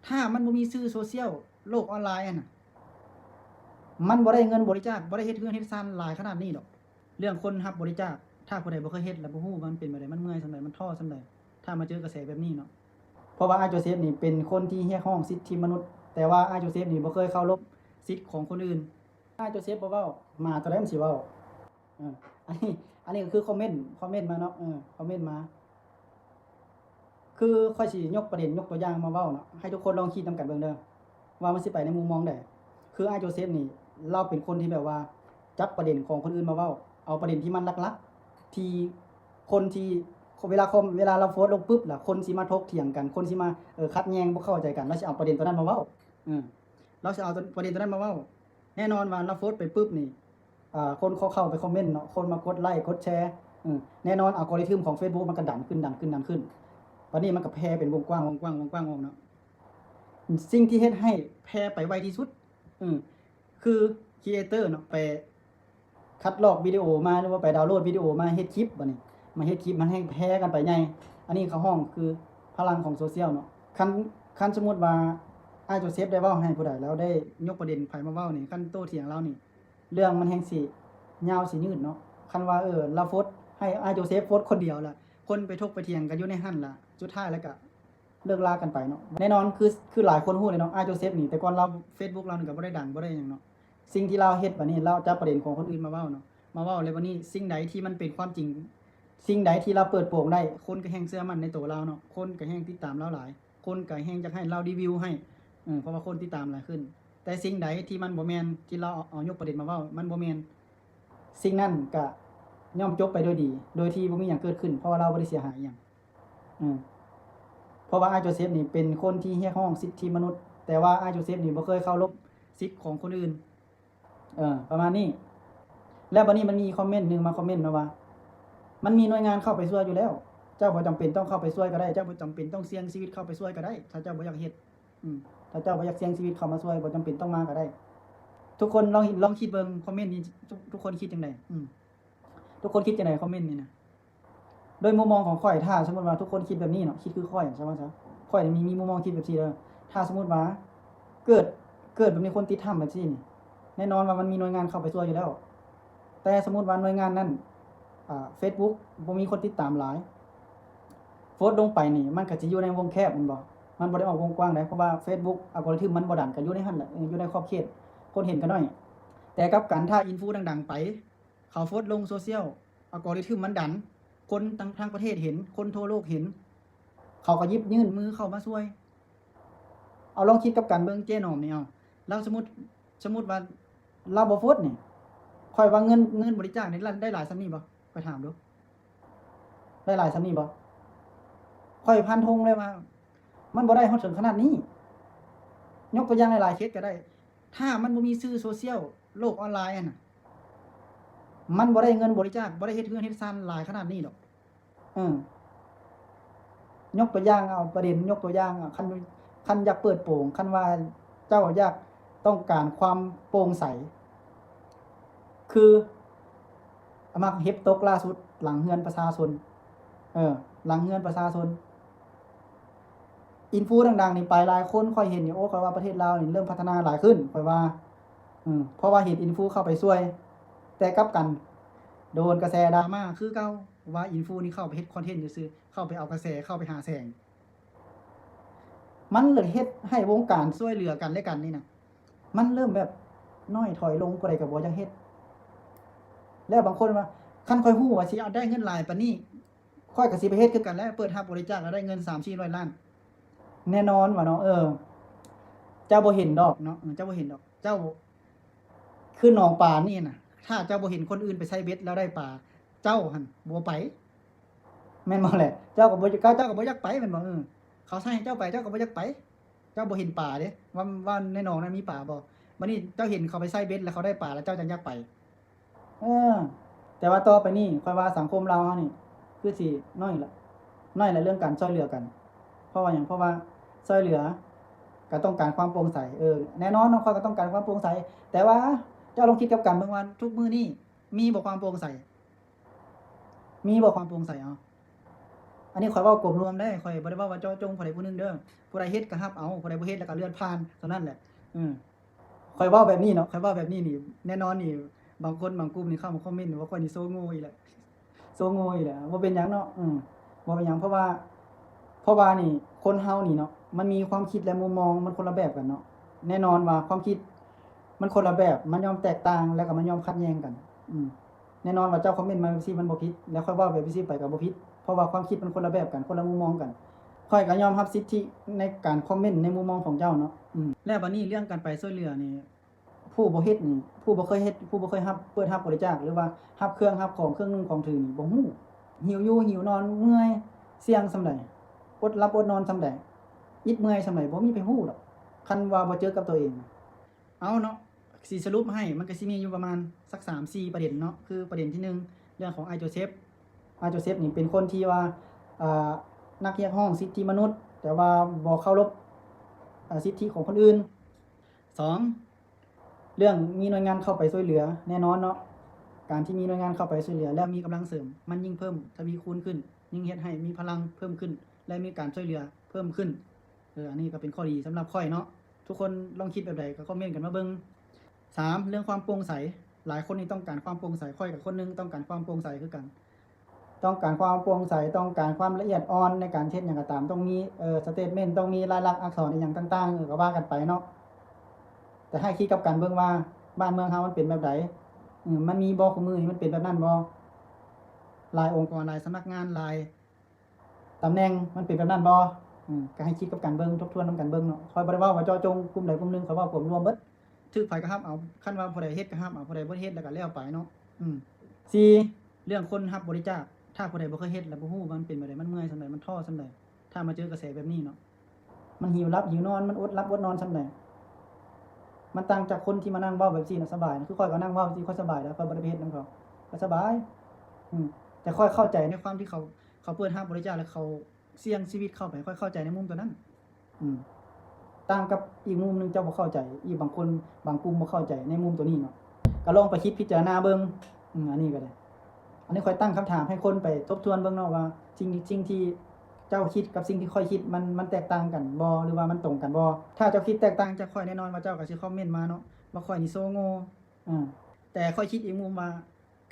ຖ້າມັນບໍ່ມີສື່ໂຊຊຽວ ໂລກອອນລາຍຫັ້ນນະ ມັນບໍ່ໄດ້ເງິນບໍລິຈາກ ບໍ່ໄດ້ເຮັດເຮືອນເຮັດຊານຫຼາຍຂະໜາດນີ້ດອກ. ເລື່ອງຄົນຮັບບໍລິຈາກ ຖ້າຜູ້ໃດບໍ່ເຄີຍເຮັດ ແລະ ບໍ່ຮູ້ວ່າມັນເປັນແບບໃດ ມັນເມື່ອຍສ່ຳໃດ ມັນທໍ້ສ່ຳໃດ ຖ້າມາເຈີກະແສແບບນີ້ເນາະ. ເພາະວ່າອ້າຍໂຈເຊັບນີ້ເປັນຄົນທີ່ຮຽກຮ້ອງສິດທິມະນຸດ, ແຕ່ວ່າອ້າຍໂຈເຊັບນີ້ບໍ່ເຄີຍເຄົາລົບສິດຂອງຄົນອື່ນ. ອ້າຍໂຈເຊັບບໍ່ເວົ້າ ໝາຕົວໃດມັນຊິເວົ້າ? ເອີ ອັນນີ້ ອັນນີ້ກໍຄືຄອມເມັນ ຄອມເມັນມາເນາະ ເອີ ຄອມເມັນມາ. ຄືຂ້ອຍຊິຍົກປະເດັນ ຍົກຕົວຢ່າງມາເວົ້າເນາະ ໃຫ້ທຸກຄົນລອງຄິດນຳກັນເບິ່ງເດີ ວ່າມັນຊິໄປໃນມຸມມອງໃດ. ຄືອ້າຍໂຈເຊັບນີ້ ລາວເປັນຄົນທີ່ແບບວ່າ ຈັບປະເດັນຂອງຄົນອື່ນມາເວົ້າ ເອົາປະເດັນທີ່ມັນຫຼັກໆ ທີ່ຄົນທີ່ ເວລາຄອມ ເວລາລາວໂພສລົງປຶບ ລະຄົນຊິມາຖົກຖຽງກັນ ຄົນຊິມາ ເອີ ຂັດແຍ່ງ ບໍ່ເຂົ້າໃຈກັນ ລາວຊິເອົາປະເດັນຕົວນັ້ນມາເວົ້າ ເອີ ລາວຊິເອົາປະເດັນຕົວນັ້ນມາເວົ້າ. ແນ່ນອນວ່າລາວໂພສໄປປຶບນີ້ ອ່າ ຄົນເຂົາເຂົ້າໄປຄອມເມັນເນາະ ຄົນມາກົດໄລ້ກົດແຊ ອື ແນ່ນອນອັລໂກຣິທຶມຂອງເຟສບຸກມັນກໍດັນຂຶ້ນ ດັນຂຶ້ນ ດັນຂຶ້ນ ບາດນີ້ມັນກໍແຜ່ເປັນວົງກວ້າງ ວົງກວ້າງ ວົງກວ້າງອອກເນາະ. ສິ່ງທີ່ເຮັດໃຫ້ແຜ່ໄປໄວທີ່ສຸດ ອື ຄືຄຣີເອເຕີເນາະ ໄປຄັດລອກວິດີໂອມາ ຫຼືວ່າໄປດາວໂຫຼດວິດີໂອມາເຮັດຄລິບ ບາດນີ້ມາເຮັດຄລິບ ມັນແຮ່ງແຜ່ກັນໄປໃຫຍ່. ອັນນີ້ເຂົາຮ້ອງຄືພະລັງຂອງໂຊຊຽວເນາະ. ຄັນ ຄັນສົມມຸດວ່າອ້າຍໂຈເຊັບໄດ້ເວົ້າໃຫ້ຜູ້ໃດ ແລ້ວໄດ້ຍົກປະເດັນໃຜມາເວົ້ານີ້ ຄັນໂຕ້ຖຽງລາວນີ້ ເລື່ອງມັນແຮ່ງຊິຍາວຊິຍືດເນາະ. ຄັນວ່າ ເອີ ລາວໂພສໃຫ້ອ້າຍໂຈເຊັບໂພສຄົນດຽວລະ ຄົນໄປຖົກໄປຖຽງກັນຢູ່ໃນຫັ້ນລະ ສຸດທ້າຍແລ້ວກະເລີກລາກັນໄປເນາະ. ແນ່ນອນຄື ຄືຫຼາຍຄົນຮູ້ແຫຼະເນາະ ອ້າຍໂຈເຊັບນີ້ ແຕ່ກ່ອນລາວ ເຟສບຸກລາວນີ້ກໍບໍ່ໄດ້ດັງ ບໍ່ໄດ້ຫຍັງເນາະ. ສິ່ງທີ່ລາວເຮັດບາດນີ້ ລາວຈັບປະເດັນຂອງຄົນອື່ນມາເວົ້າເນາະ ມາເວົ້າ ແລ້ວບາດນີ້ສິ່ງໃດທີ່ມັນເປັນຄວາມຈິງ ສິ່ງໃດທີ່ລາວເປີດໂປງໄດ້ ຄົນກໍແຮ່ງເຊື່ອໝັ້ນໃນໂຕລາວເນາະ ຄົນກໍແຮ່ງຕິດຕາມລາວຫຼາຍ ຄົນກໍແຮ່ງຢາກໃຫ້ລາວຣີວິວໃຫ້ ເອີ ເພາະວ່າຄົນຕິດຕາມຫຼາຍຂຶ້ນ. ແຕ່ສິ່ງໃດທີ່ມັນບໍ່ແມ່ນ ທີ່ລາວເອົາ ເອົາຍົກປະເດັນມາເວົ້າ ມັນບໍ່ແມ່ນ ສິ່ງນັ້ນກະຍ່ອມຈົບໄປໂດຍດີ ໂດຍທີ່ບໍ່ມີຫຍັງເກີດຂຶ້ນ ເພາະວ່າລາວບໍ່ໄດ້ເສຍຫາຍອີ່ຫຍັງ. ເອີ ເພາະວ່າອ້າຍໂຈເຊັບນີ້ເປັນຄົນທີ່ຮຽກຮ້ອງສິດທິມະນຸດ, ແຕ່ວ່າອ້າຍໂຈເຊັບນີ້ບໍ່ເຄີຍເຄົາລົບສິດຂອງຄົນອື່ນ. ເອີ ປະມານນີ້. ແລ້ວບາດນີ້ມັນມີຄອມເມັນໜຶ່ງມາຄອມເມັນເນາະວ່າ ມັນມີໜ່ວຍງານເຂົ້າໄປຊ່ວຍຢູ່ແລ້ວ, ເຈົ້າບໍ່ຈຳເປັນຕ້ອງເຂົ້າໄປຊ່ວຍກໍໄດ້, ເຈົ້າບໍ່ຈຳເປັນຕ້ອງສ່ຽງຊີວິດເຂົ້າໄປຊ່ວຍກໍໄດ້ ຖ້າເຈົ້າບໍ່ຢາກເຮັດ. ອືມ ຖ້າເຈົ້າບໍ່ຢາກສ່ຽງຊີວິດເຂົ້າມາຊ່ວຍ ບໍ່ຈຳເປັນຕ້ອງມາກໍໄດ້. ທຸກຄົນລອງ ລອງຄິດເບິ່ງຄອມເມັນນີ້ ທຸກ ທຸກຄົນຄິດຈັ່ງໃດ? ອືມ ທຸກຄົນຄິດຈັ່ງໃດ? ຄອມເມັນນີ້ນະ. ໂດຍມຸມມອງຂອງຂ້ອຍ ຖ້າສົມມຸດວ່າທຸກຄົນຄິດແບບນີ້ເນາະ ຄິດຄືຂ້ອຍ ສະວ່າຊະ ຂ້ອຍນີ້ມີ ມີມຸມມອງຄິດແບບຊີ້ເດີ. ຖ້າສົມມຸດວ່າເກີດ ເກີດແບບມີຄົນຕິດຖ້ຳແບບຊີ້ນີ້ ແນ່ນອນວ່າມັນມີໜ່ວຍງານເຂົ້າໄປຊ່ວຍຢູ່ແລ້ວ. ແຕ່ສົມມຸດວ່າໜ່ວຍງານນັ້ນ ອ່າ ເຟສບຸກບໍ່ມີຄົນຕິດຕາມຫຼາຍ ໂພສລົງໄປນີ້ ມັນກໍຊິຢູ່ໃນວົງແຄບແມ່ນບໍ່? ມັນບໍ່ໄດ້ອອກວົງກວ້າງໃດ ເພາະວ່າເຟສບຸກອັລໂກຣິທຶມມັນບໍ່ດັນ ກໍຢູ່ໃນຫັ້ນແຫຼະ ເອີ ຢູ່ໃນຂອບເຂດ ຄົນເຫັນກໍໜ້ອຍ. ແຕ່ກັບກັນ ຖ້າອິນຟູດັງໆໄປ ເຂົາໂພສລົງໂຊຊຽວ ອັລໂກຣິທຶມມັນດັນ ຄົນທັງ ທັງປະເທດເຫັນ ຄົນທົ່ວໂລກເຫັນ ເຂົາກໍຢິບຍື່ນມືເຂົ້າມາຊ່ວຍ. ເອົາລອງຄິດກັບກັນເບິ່ງ ເຈ້ໜອມນີ້ ເອົາ ລາວສົມມຸດ ສົມມຸດວ່າລາວບໍ່ໂພສນີ້ ຂ້ອຍວ່າເງິນ ເງິນບໍລິຈາກນີ້ໄດ້ຫຼາຍສ່ຳນີ້ບໍ່? ຂ້ອຍຖາມດູ ໄດ້ຫຼາຍສ່ຳນີ້ບໍ່? ຂ້ອຍຟັນທົງເລີຍວ່າ ມັນບໍ່ໄດ້ຮອດເຖິງຂະໜາດນີ້. ຍົກຕົວຢ່າງຫຼາຍໆເຄສກໍໄດ້ ຖ້າມັນບໍ່ມີສື່ໂຊຊຽວ ໂລກອອນລາຍຫັ້ນນະ ມັນບໍ່ໄດ້ເງິນບໍລິຈາກ ບໍ່ໄດ້ເຮັດເຮືອນເຮັດຊານຫຼາຍຂະໜາດນີ້ດອກ. ເອີ ຍົກຕົວຢ່າງເອົາປະເດັນ ຍົກຕົວຢ່າງ ຄັນ ຄັນຢາກເປີດໂປງ ຄັນວ່າເຈົ້າຢາກຕ້ອງການຄວາມໂປ່ງໃສ ຄື ອາ ມັກເຫັບຕົກລ່າສຸດຫຼັງເຮືອນປະຊາຊົນ ເອີ ຫຼັງເຮືອນປະຊາຊົນ. ອິນຟູດັງໆນີ້ໄປຫຼາຍຄົນ ຂ້ອຍເຫັນຢູ່ ໂອ້ ຂ້ອຍວ່າປະເທດລາວນີ້ເລີ່ມພັດທະນາຫຼາຍຂຶ້ນ ຂ້ອຍວ່າ ເອີ ເພາະວ່າເຫັນອິນຟູເຂົ້າໄປຊ່ວຍ. ແຕ່ກັບກັນ ໂດນກະແສດຣາມາຄືເກົ່າ ວ່າອິນຟູນີ້ເຂົ້າໄປເຮັດຄອນເທັນຊື່ໆ ເຂົ້າໄປເອົາກະແສ ເຂົ້າໄປຫາແສງ. ມັນເລີຍເຮັດໃຫ້ວົງການຊ່ວຍເຫຼືອກັນແລະກັນນີ້ນະ ມັນເລີ່ມແບບນ້ອຍຖອຍລົງ ຜູ້ໃດກໍບໍ່ຢາກເຮັດ. ແລ້ວບາງຄົນວ່າ ຄັນຂ້ອຍຮູ້ວ່າຊິເອົາໄດ້ເງິນຫຼາຍປານນີ້ ຂ້ອຍກໍຊິໄປເຮັດຄືກັນແຫຼະ ເປີດຮັບບໍລິຈາກແລ້ວໄດ້ເງິນສາມສີ່ຮ້ອຍລ້ານ. ແນ່ນອນວ່າເນາະ ເອີ ເຈົ້າບໍ່ເຫັນດອກເນາະ ເອີ ເຈົ້າບໍ່ເຫັນດອກ ເຈົ້າ ຄືໜອງປານີ້ນະ ຖ້າເຈົ້າບໍ່ເຫັນຄົນອື່ນໄປໃສ່ເບັດແລ້ວໄດ້ປາ ເຈົ້າຫັ້ນບໍ່ໄປ ແມ່ນບໍ່ແຫຼະ? ເຈົ້າກໍບໍ່ ເຈົ້າກໍບໍ່ຢາກໄປແມ່ນບໍ່? ເອີ ເຂົາໃສ່ໃຫ້ເຈົ້າໄປ ເຈົ້າກໍບໍ່ຢາກໄປ ເຈົ້າບໍ່ເຫັນປາເດ້ ວ່າ ວ່າໃນໜອງນັ້ນມີປາບໍ່? ບັດນີ້ເຈົ້າເຫັນເຂົາໄປໃສ່ເບັດແລ້ວເຂົາໄດ້ປາ ແລ້ວເຈົ້າຈັ່ງຢາກໄປ. ເອີ ແຕ່ວ່າຕໍ່ໄປນີ້ ຂ້ອຍວ່າສັງຄົມລາວເຮົານີ້ ຄືຊິໜ້ອຍລະ ໜ້ອຍລະເລື່ອງການຊ່ວຍເຫຼືອກັນ. ເພາະວ່າຫຍັງ? ເພາະວ່າຊ່ວຍເຫຼືອກໍຕ້ອງການຄວາມໂປ່ງໃສ. ເອີ ແນ່ນອນເນາະ ຂ້ອຍກໍຕ້ອງການຄວາມໂປ່ງໃສ ແຕ່ວ່າເຈົ້າລອງຄິດກັບກັນເບິ່ງວ່າ ທຸກມື້ນີ້ມີບໍ່ຄວາມໂປ່ງໃສ? ມີບໍ່ຄວາມໂປ່ງໃສ? ເອົາ ອັນນີ້ຂ້ອຍເວົ້າກວມລວມເດ້ ຂ້ອຍບໍ່ໄດ້ເວົ້າວ່າເຈາະຈົງຜູ້ໃດຜູ້ໜຶ່ງເດີ້. ຜູ້ໃດເຮັດກໍຮັບເອົາ ຜູ້ໃດບໍ່ເຮັດແລ້ວກໍເລື່ອນຜ່ານ ສ່ຳນັ້ນແຫຼະ. ເອີ ຂ້ອຍເວົ້າແບບນີ້ເນາະ ຂ້ອຍເວົ້າແບບນີ້ນີ້ ແນ່ນອນນີ້ ບາງຄົນບາງກຸ່ມນີ້ເຂົ້າມາຄອມເມັນວ່າຂ້ອຍນີ້ໂຊໂງ່ອີກແຫຼະ ໂຊໂງ່ອີກແຫຼະ. ບໍ່ເປັນຫຍັງເນາະ ອືມ ບໍ່ເປັນຫຍັງ ເພາະວ່າ ເພາະວ່ານີ້ ຄົນເຮົານີ້ເນາະ ມັນມີຄວາມຄິດ ແລະ ມຸມມອງມັນຄົນລະແບບກັນເນາະ. ແນ່ນອນວ່າຄວາມຄິດມັນຄົນລະແບບ ມັນຍ່ອມແຕກຕ່າງ ແລ້ວກໍມັນຍ່ອມຂັດແຍ່ງກັນ. ອືມ ແນ່ນອນວ່າເຈົ້າຄອມເມັນມາແບບຊີ້ມັນບໍ່ຜິດ ແລ້ວຂ້ອຍເວົ້າແບບຊີ້ໄປກໍບໍ່ຜິດ ເພາະວ່າຄວາມຄິດມັນຄົນລະແບບກັນ ຄົນລະມຸມມອງກັນ. ຂ້ອຍກໍຍອມຮັບສິດທິໃນການຄອມເມັນໃນມຸມມອງຂອງເຈົ້າເນາະ. ອືມ ແລ້ວບາດນີ້ເລື່ອງການໄປຊ່ວຍເຫຼືອນີ້ ຜູ້ບໍ່ເຮັດນີ້ ຜູ້ບໍ່ເຄີຍເຮັດ ຜູ້ບໍ່ເຄີຍຮັບ ເປີດຮັບບໍລິຈາກ ຫຼືວ່າຮັບເຄື່ອງຮັບຂອງ ເຄື່ອງນຸ່ງຂອງຖືນີ້ ບໍ່ຮູ້. ຫິວຢູ່ຫິວນອນ ເມື່ອຍສ່ຽງສ່ຳໃດ ອົດຫຼັບອົດນອນສ່ຳໃດ ອິດເມື່ອຍສ່ຳໃດ ບໍ່ມີໃຜຮູ້ດອກ ຄັນວ່າບໍ່ເຈີກັບຕົວເອງ. ເອົາເນາະ ຊິສະຫຼຸບໃຫ້ ມັນກໍຊິມີຢູ່ປະມານສັກສາມສີ່ປະເດັນເນາະ. ຄືປະເດັນທີໜຶ່ງ ເລື່ອງຂອງອ້າຍໂຈເຊັບ. ອ້າຍໂຈເຊັບນີ້ເປັນຄົນທີ່ວ່າ ອ່າ ນັກຮຽກຮ້ອງສິດທິມະນຸດ ແຕ່ວ່າບໍ່ເຄົາລົບ ອ່າ ສິດທິຂອງຄົນອື່ນ. ສອງ ເລື່ອງມີໜ່ວຍງານເຂົ້າໄປຊ່ວຍເຫຼືອ ແນ່ນອນເນາະ ການທີ່ມີໜ່ວຍງານເຂົ້າໄປຊ່ວຍເຫຼືອ ແລ້ວມີກຳລັງເສີມ ມັນຍິ່ງເພີ່ມທະວີຄູນຂຶ້ນ ຍິ່ງເຮັດໃຫ້ມີພະລັງເພີ່ມຂຶ້ນ ແລະ ມີການຊ່ວຍເຫຼືອເພີ່ມຂຶ້ນ. ເອີ ອັນນີ້ກໍເປັນຂໍ້ດີສຳລັບຂ້ອຍເນາະ. ທຸກຄົນລອງຄິດແບບໃດກໍຄອມເມັນກັນມາເບິ່ງ. ສາມ ເລື່ອງຄວາມໂປ່ງໃສ. ຫຼາຍຄົນນີ້ຕ້ອງການຄວາມໂປ່ງໃສ ຂ້ອຍກໍຄົນໜຶ່ງຕ້ອງການຄວາມໂປ່ງໃສຄືກັນ. ຕ້ອງການຄວາມໂປ່ງໃສ ຕ້ອງການຄວາມລະອຽດອ່ອນໃນການເຮັດຫຍັງກໍຕາມ ຕ້ອງມີ ເອີ ສະເຕດເມັນ ຕ້ອງມີລາຍລັກອັກສອນອີ່ຫຍັງຕ່າງໆ ເອີ ກໍວ່າກັນໄປເນາະ. ແຕ່ໃຫ້ຄິດກັບກັນເບິ່ງວ່າ ບ້ານເມືອງເຮົາມັນເປັນແບບໃດ? ເອີ ມັນມີບໍ່? ຄູ່ມື້ນີ້ມັນເປັນແບບນັ້ນບໍ່? ຫຼາຍອົງກອນ ຫຼາຍສຳນັກງານ ຫຼາຍຕຳແໜ່ງ ມັນເປັນແບບນັ້ນບໍ່? ເອີ ກໍໃຫ້ຄິດກັບກັນເບິ່ງ ທົບທວນນຳກັນເບິ່ງເນາະ. ຂ້ອຍບໍ່ໄດ້ເວົ້າວ່າເຈາະຈົງກຸ່ມໃດກຸ່ມໜຶ່ງ ຂ້ອຍເວົ້າກວມລວມເບິດ. ຖືກໃຜກໍຮັບເອົາ ຄັນວ່າຜູ້ໃດເຮັດກໍຮັບເອົາ ຜູ້ໃດບໍ່ເຮັດແລ້ວກໍແລ້ວໄປເນາະ. ອືມ ສີ່ ເລື່ອງຄົນຮັບບໍລິຈາກ. ຖ້າຜູ້ໃດບໍ່ເຄີຍເຮັດ ແລະ ບໍ່ຮູ້ວ່າມັນເປັນແບບໃດ ມັນເມື່ອຍສ່ຳໃດ ມັນທໍ້ສ່ຳໃດ ຖ້າມາເຈີກະແສແບບນີ້ເນາະ ມັນຫິວຫຼັບຫິວນອນ ມັນອົດຫຼັບອົດນອນສ່ຳໃດ. ມັນຕ່າງຈາກຄົນທີ່ມານັ່ງເວົ້າແບບຊີ້ນະ ສະບາຍ. ຄືຂ້ອຍກໍນັ່ງເວົ້າຊີ້ ຂ້ອຍສະບາຍແລ້ວ ຂ້ອຍບໍ່ໄດ້ໄປເຮັດນຳເຂົາ ຂ້ອຍສະບາຍ. ອືມ ແຕ່ຂ້ອຍເຂົ້າໃຈໃນຄວາມທີ່ເຂົາ ເຂົາເປີດຮັບບໍລິຈາກ ແລະ ເຂົາສ່ຽງຊີວິດເຂົ້າໄປ ຂ້ອຍເຂົ້າໃຈໃນມຸມຕົວນັ້ນ. ອືມ ຕ່າງກັບອີກມຸມໜຶ່ງ ເຈົ້າບໍ່ເຂົ້າໃຈ ອີກບາງຄົນບາງກຸ່ມບໍ່ເຂົ້າໃຈໃນມຸມຕົວນີ້ເນາະ. ກໍລອງໄປຄິດພິຈາລະນາເບິ່ງ. ອືມ ອັນນີ້ກໍໄດ້ ອັນນີ້ຂ້ອຍຕັ້ງຄຳຖາມໃຫ້ຄົນໄປທົບທວນເບິ່ງເນາະວ່າ ສິ່ງ ສິ່ງທີ່ເຈົ້າຄິດກັບສິ່ງທີ່ຂ້ອຍຄິດ ມັນ ມັນແຕກຕ່າງກັນບໍ່ ຫຼືວ່າມັນຕົງກັນບໍ່? ຖ້າເຈົ້າຄິດແຕກຕ່າງຈາກຂ້ອຍ ແນ່ນອນວ່າເຈົ້າກໍຊິຄອມເມັນມາເນາະ ວ່າຂ້ອຍນີ້ໂຊໂງ່. ອາ ແຕ່ຂ້ອຍຄິດອີກມຸມວ່າ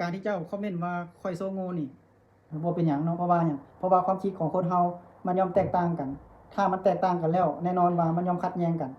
ການທີ່ເຈົ້າຄອມເມັນວ່າຂ້ອຍໂຊໂງ່ນີ້ ບໍ່ເປັນຫຍັງເນາະ. ເພາະວ່າຫຍັງ? ເພາະວ່າຄວາມຄິດຂອງຄົນເຮົາມັນຍ່ອມແຕກຕ່າງກັນ. ຖ້າມັນແຕກຕ່າງກັນແລ້ວ ແນ່ນອນວ່າມັນຍ່ອມຂັດແຍ່ງກັນ.